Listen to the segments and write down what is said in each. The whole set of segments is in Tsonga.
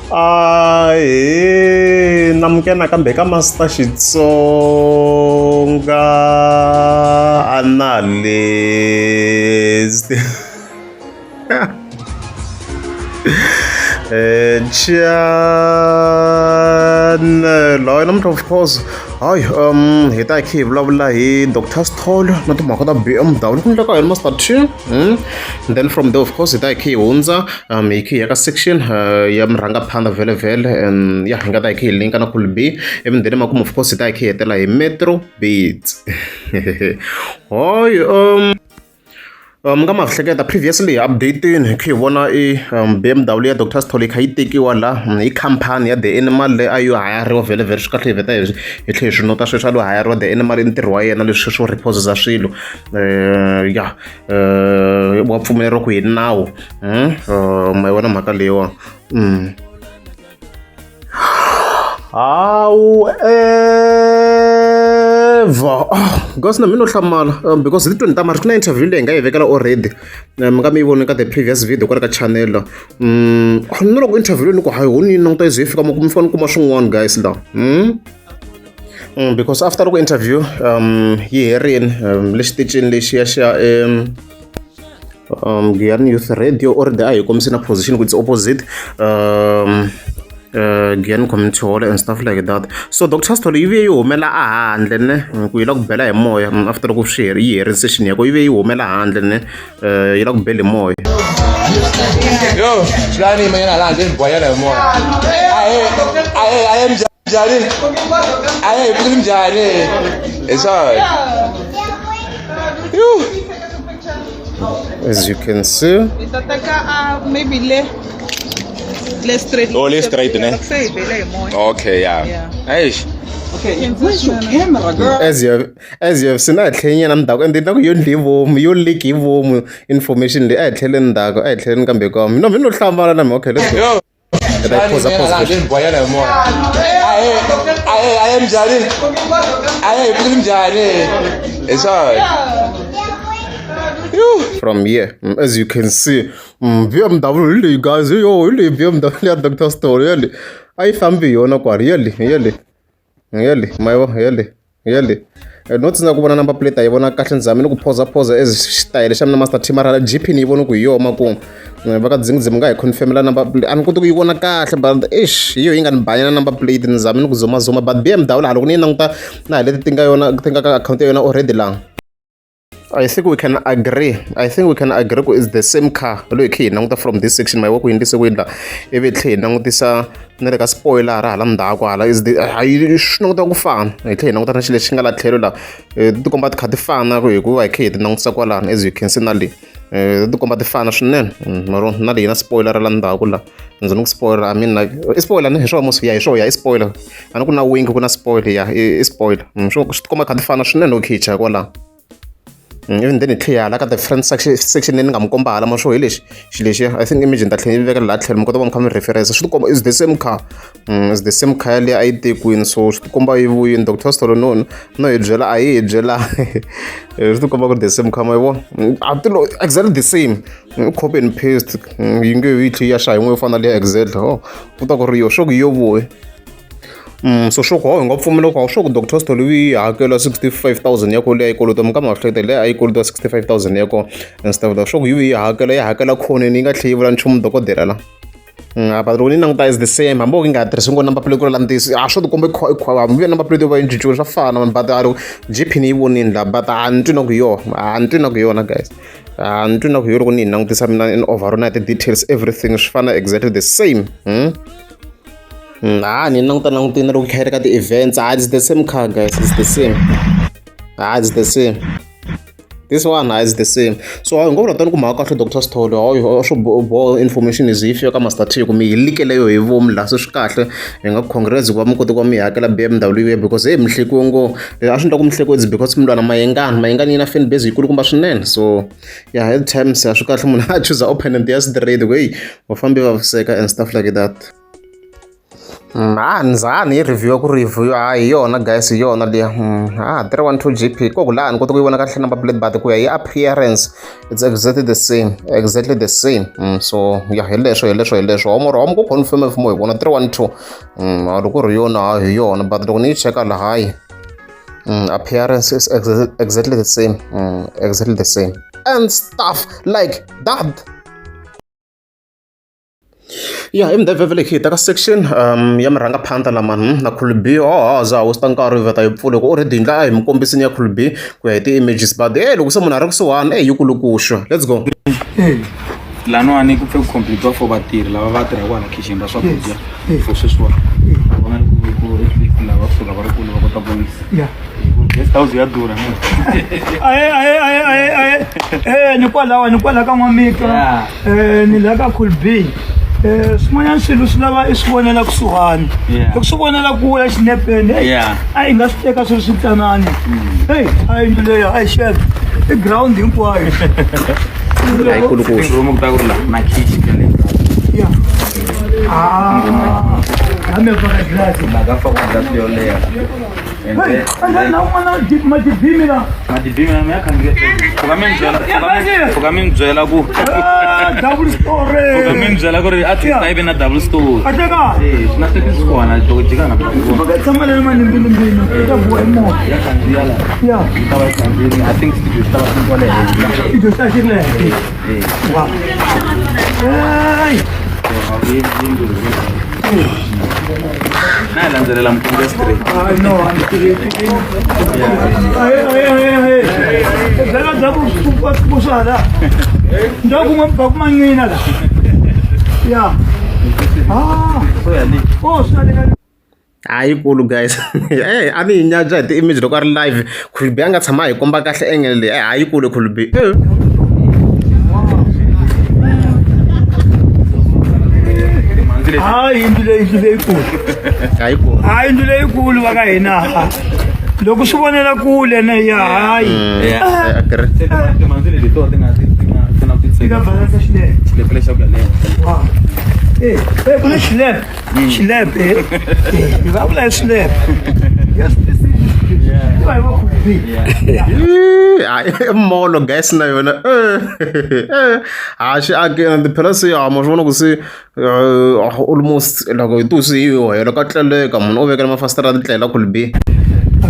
Ahee namukela nakambe ka Master Xitsonga Analyst. Channel hayi namuntlha of course hayi hi ta hi kha hi vulavula hi Doctor Sithole na timhaka ta B_M_W ku endleka yini Master T and then from there of course hi ta hi kha hi hundza hi kha hi ya ka section ya murhangaphandha vhele vhele and ya hi nga ta hi kha hi linka na Cool B ivi then emakumu of course hi ta hi kha hi hetela hi Metro Beats. Hayi mi nga ma hleketa previously hi update-ini hi kha hi vona i B_M_W ya Doctor Sithole yi kha yi tekiwa la hi khampani ya The Animal leyi a yi hayariwa vhele vhele swi kahle hi vheta hi hi tlhe hi swi nota sweswi a lo hayariwa The Animal i ntirho wa yena leswi swo repossessa swilo ya wa pfumeleriwa ku hi nawu ma yi vona mhaka leyiwa. However, because na mina no hlamala because hi ti 20 ta March ku na interview leyi hi nga yi vekela already mi nga mi yi voni ka the previous video kwala ka channel ni loko interview leyi ni ku hayi ho ni yi languta yi ze yi fika makumu mi fanele ni kuma swin'wana guys la. Because after loko interview yi herini le xitichini lexiya xa Giyani Youth Radio already a hi kombise na position ku it's opposite Giyani Community Hall and stuff like that. So Doctor Sithole yi vuye yi humela a handle ne ku yi la ku bela hi moya after loko swi yi herile session ya ko yi vuye yi humela handle ne yi la ku bela hi moya. Yo, fulani imenyana la nje mbwanyana hi moya. Ahe, ahe, ahe mjani. Ahe, pili mjani. It's all. Yo. As you can see. Hi ta teka maybe le le straight. Oh, le straight, ne? Loko se hi bele hi moya. Okay, yeah. Yeah. Eish. Okay, where's your camera, girl? As you have seen a hi tlheli nyana ndzhaku ende na ku yo ndli hi vomu yo leak hi vomu information leyi a hi tlheleni ndzhaku a hi tlheleni kambe ka mina mina no hlamala na mina. Okay, let's go. Yo. Hi ta yi pause Fulani pause imenyana la nje mbwanyana hi moya. Ahe, ahe, ahe mjani. Ahe, pili mjani. It's all. Yo. From here, as you can see, BMW hi leyi guys, yo, hi leyi BMW ya Dr Sithole yale a yi fambi hi yona kwale yale yale yale ma yi vona yale yale. No tsindza ku vona number plate a yi vona kahle ni zame ni ku phoza phoza as xitayele xa mina Master T mara G_P ni yi voni ku hi yona makumu va ka dzingidzi mi nga hi confirm-ela number plate a ni koti ku yi vona kahle but eish hi yo yi nga ni banyana number plate ni zame ni ku zuma zuma but B_M_W laha loko ni yi languta na hi leti ti nga yona ti nga ka akhawunti ya yona already laha. I think we can agree. I think we can agree ku it's the same car. Loyi kha hi languta from this section my ku yindlise ku yindla ivi hi tlhe hi langutisa na le ka spoiler hala ndzhaku hala is the hayi swi languta ku fana hi tlhe hi languta na xilo lexi nga la tlhelo la ti komba ti kha ti fana ku hikuva hi kha hi ti langutisa kwalano as you can see na le ti komba ti fana swinene maro na leyi na spoiler la ndzhaku la ndzi ni ku spoiler, I mean, like i spoiler ni hi swona mos ya hi swona ya i spoiler a ni ku na wing ku na spoiler ya i spoiler swo swi tikomba kha ti fana swinene loko hi cheka kwalano. Even then hi tlhe hi hala ka the front section leyi ni nga mi komba hala ma swo hi lexi xilo lexiya I think image ni ta tlhela ni vekela laha tlhelo mi kota ku va mi kha mi reference swi tikomba is the same car, is the same car yaliya a yi tekiwini so swi tikomba yi vuyini Doctor Sithole no hi byela a yi hi byela swi tikomba ku ri the same car ma yi vona a ti lo exactly the same copy and paste yi nge yi tlhe yi ya xa yin'we yo fana na liya exactly oh ku ta ku ri yo swo ku yo vuya. So swo ku hi nga pfumela ku swo ku Doctor Sithole yi hakela 65,000 ya ko leyi a yi kolota mi nga ma hleketa leyi a yi kolota 65,000 ya kona and stuff like swo ku yi hakela yi hakela khoneni yi nga tlheli yi vula nchumu dokodela la. But loko ni languta is the same hambi yi nga tirhisi ngo number plate ku ri ntiyiso a swo tikomba hambi number plate yo va yi cinciwile swa fana but a G_P ni yi vonini la but a ni twi na ku hi yona a ni twi na ku hi yona guys a ni twi na ku hi yona loko ni yi langutisa mina in overall na ti-details everything swi fana exactly the same. Ha ni languta langutini loko kha yi ri ka ti-events ah it's the same car guys, it's the same, ah it's the same, this one, ah it's the same. So hayi ngo vula tani ku mhaka kahle Doctor Sithole hayi swo boha information is yi fika ka Master T ku mi hi likele yo hi vomu laha se swi kahle hi nga congrats ku va mi kote ku va mi hakela B_M_W because hey mihlekiwe ngo a swi endla ku mihlekiwe it's because mi lwa na Mayengani Mayengani yi na fan base yikulukumba swinene so yeah at times a swi kahle munhu a choose opponent ya straight ku hey vafambi vaviseka and stuff like that. A ni za ni yi review ku review a hi yona guys hi yona liya a 312 GP ko ku laha ni kota ku yi vona kahle number plate but ku ya hi appearance it's exactly the same, exactly the same. So ya hi leswo hi leswo hi leswo homo homo ku confirm if mo hi vona 312 loko ku ri yona hi yona but loko ni yi cheka laha hayi appearance is exactly the same, exactly the same and stuff like that. Ya hi mdevhevhe leyi hi ta ka section ya murhangaphandla lama na Khulbi oh za wu ta nkarhi vheta yi pfule ku already ndla a hi mi kombisini ya Khulbi ku ya hi ti-images but e loko se munhu a ri kusuhani e yi kulukuxwa, let's go. Laniwani ku pfe ku complete for vatirhi lava va tirhaka kwala kitchen va swakudya for sweswiwa va nga ku at least lava kusuka va ri kule va kota ku wisa. Guest house ya durha. Ahe ahe ahe ahe ahe eh ni kwalawa ni kwala ka n'wamika eh ni la ka Cool B. Swin'wanyana swilo swi lava i swi vonela kusuhani loko swi vonela kule xinepeni a yi nga swi teka swilo swi tsanani. Hey a yindlu leyi a yi xeve i ground hinkwayo. A yi kulukuxwa. Room ku ta ku ri la na kitchen ka le. Ya ah hambe faka glass la ka faka glass yo leha. Hey, na un'wana madibimi la madibimi la ya khandziya pfuka mi byela ku double story pfuka mi byela ku ri artist a yi ve na double story kahleka eh swi na steps kona loko jika na pfuka tshama le malimbilimbili ta buwa hi moya ya khandziya la ya yi ta va yi khandziyile. I think studio xi ta va xi kwale henhla. Studio xa xi ri le henhla. Wow, hey. Na hi landzelela Mkhumbuya Street. I know, I'm straight. Ahe ahe ahe ahe byela bya ku ku la ndhaku n'wa ba ku manqina la ya ah oh swi le ka A yi kulu guys e a ni yi nyaja hi ti-image loko a ri live Khulbi a nga tshama a hi komba kahle angle leyi a yi kulu Khulbi. Hayi yindlu leyi yindlu leyikulu. A yi kulu. Hayi yindlu leyikulu va ka hina loko swi vonela kule na ya hayi. I agree. Timhandzi leti to ti nga ti nga ti na ku ti nga balance xilepe xilepe lexi ku ya le henhla. Wow eh eh ku na xilepe xilepe eh hi va vula hi swilepe yes this is va hi va khumbi. I molo guys na yona ha xi akeni phela se ha ma swi vona ku se almost loko hi tu se yi hela ka tleleka munhu u vekela mafasitere a titlela Khulbi.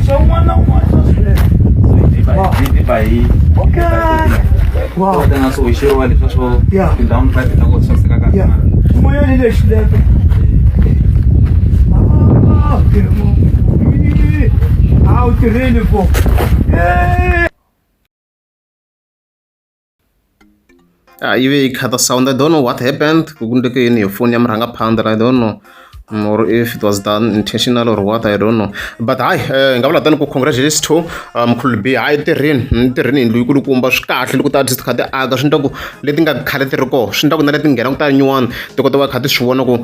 Swa un'wana na un'wana swa swilepe. Hi Okay, wow. ti nga swi hoxeriwa leswiya swo ti-down pipe ta kona swi saseka kahle. Yeah, swin'wanyana hi lexi xilepe ah a wu tirheli fo. Yi ve yi cut sound. I don't know what happened ku endleke yini hi foni ya murhangaphandla. I don't know or if it was done intentional or what, I don't know, but hayi hi nga vula tani ku congratulations to Khulbi. Hayi tirhini tirhini yindlu yi kulukumba swi kahle loko ti-artist kha ti aka swi endla ku leti nga khale ti ri kona swi endla ku na leti nghenaka ta nyuwani ti kota va kha ti swi vona ku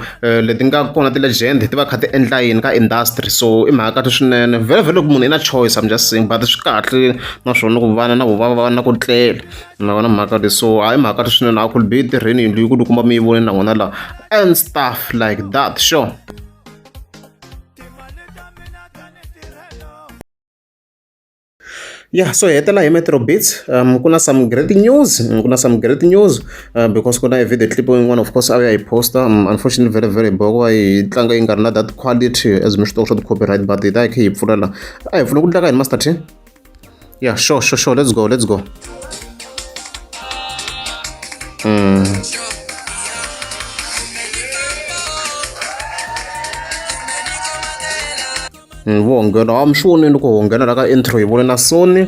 leti nga kona ti-legend ti va kha ti endla yini ka industry. So i mhaka kahle swinene vhele vhele loko munhu i na choice, I'm just saying, but swi kahle naswona ku vana na vo va va na ku tlela na vona mhaka leyi. So hayi mhaka kahle swinene a Khulbi yi tirhini yindlu yi kulukumba mi yi vone na n'wina laha and stuff like that, sure. Yeah, so hi hetela hi Metro Beats. Ku na some great news, ku na some great news because ku na a video clip yin'wana of course a ya yi posta. Unfortunately very very boka ku va yi tlanga yi nga ri na that quality as mi swi tiva swa ti-copyright but hi ta hi kha hi pfula la a hi pfula ku tlanga yini Master T. Yeah, sure sure sure, let's go, let's go. Vo nghena a mi swi vonile ku ho nghena la ka intro hi vone na Sony.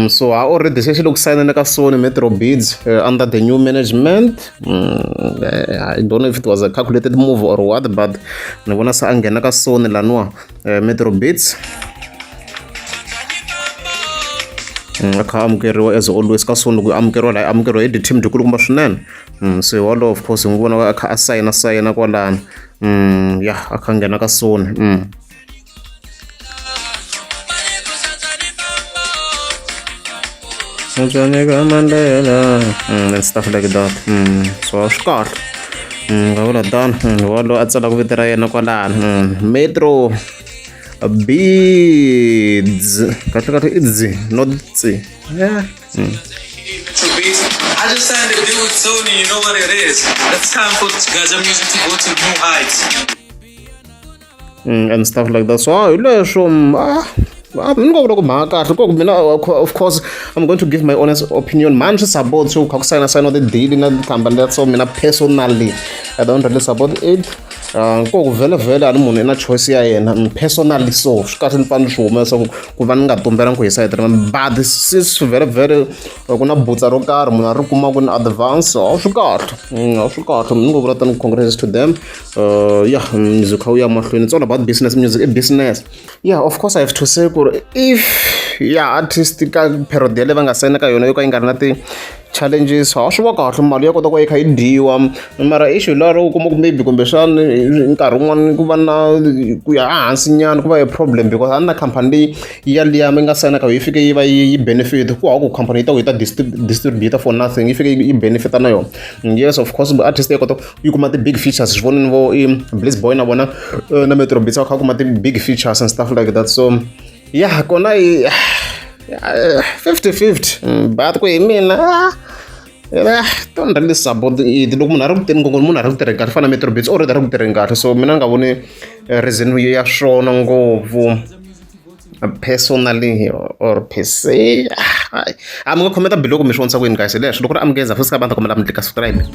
So ha already se xi le ku sayineni ka Sony Metro Beats under the new management. I don't know if it was a calculated move or what, but ni vona se a nghena ka Sony laniwa Metro Beats a kha amukeriwa as always ka Sony loko amukeriwa laha amukeriwa hi ti-team dyikulukumba swinene. So hi wolowo of course hi n'wi vona a kha a sayina sayina kwalano. Ya a kha a nghena ka Sony. Mandela and stuff like that. So swi kahle. Nga vula tano walowo a tsalaka vito ra yena kwalano Metro Beats kahle kahle i dzi not tsi yeah. I just signed a deal with Sony, you know what it is. It's time for Gaza music to go to new heights. And stuff like that. So hi leswo ni nga vula ku mhaka kahle ku mina, of course I'm going to give my honest opinion. Mani swi support swo kha ku sayina sayina ti-deal na tikhampani leti, so mina personally I don't really support it. Ko ku vhele vhele a ni munhu i na choice ya yena. Personally, so swi kahle ni fanele swi humesa ku va ni nga tumbelangi ku hi sayiti ra, but since vhele vhele ku na butsa ro karhi munhu a ri kumaka in advance, a swi kahle, a swi kahle. Ni ngo vula tani, congrats to them. Yeah, music kha wu ya mahlweni. It's all about business, music i business. Yeah, of course I have to say ku ri if ya artist ka period yaleyo va nga sayina ka yona yo ka yi nga ri na ti-challenges, ha swi va kahle, mali ya kota ku va yi kha yi dyiwa. Mara issue lero u kuma ku maybe kumbexani nkarhi wun'wani ku va na ku ya ehansi nyana, ku va yi problem because a ni na khampani leyi yaliya mi nga sayina ka yi fike yi va yi benefit ku hava ku khampani yi ta ku yi ta distributor for nothing, yi fike yi benefita na yona. Yes, of course artist ya kota yi kuma ti-big features, swi vonini vo i Bliss Boy na vona na Metro Beats va kha kuma ti-big features and stuff like that. So yeah, kona i 50-50, but ku hi mina don't really support it. Loko munhu a ri ku tirheni, ngopfu munhu a ri ku tirheni kahle, fana na Metro Beats already a ri ku tirheni kahle, so mina ni nga voni reason ya swona ngopfu personally or per se. A mi nga comment below ku mi swi vonisa ku yini, guys. Leswi loko ri amukeza futhi ka va ta kombela mi tlika subscribe.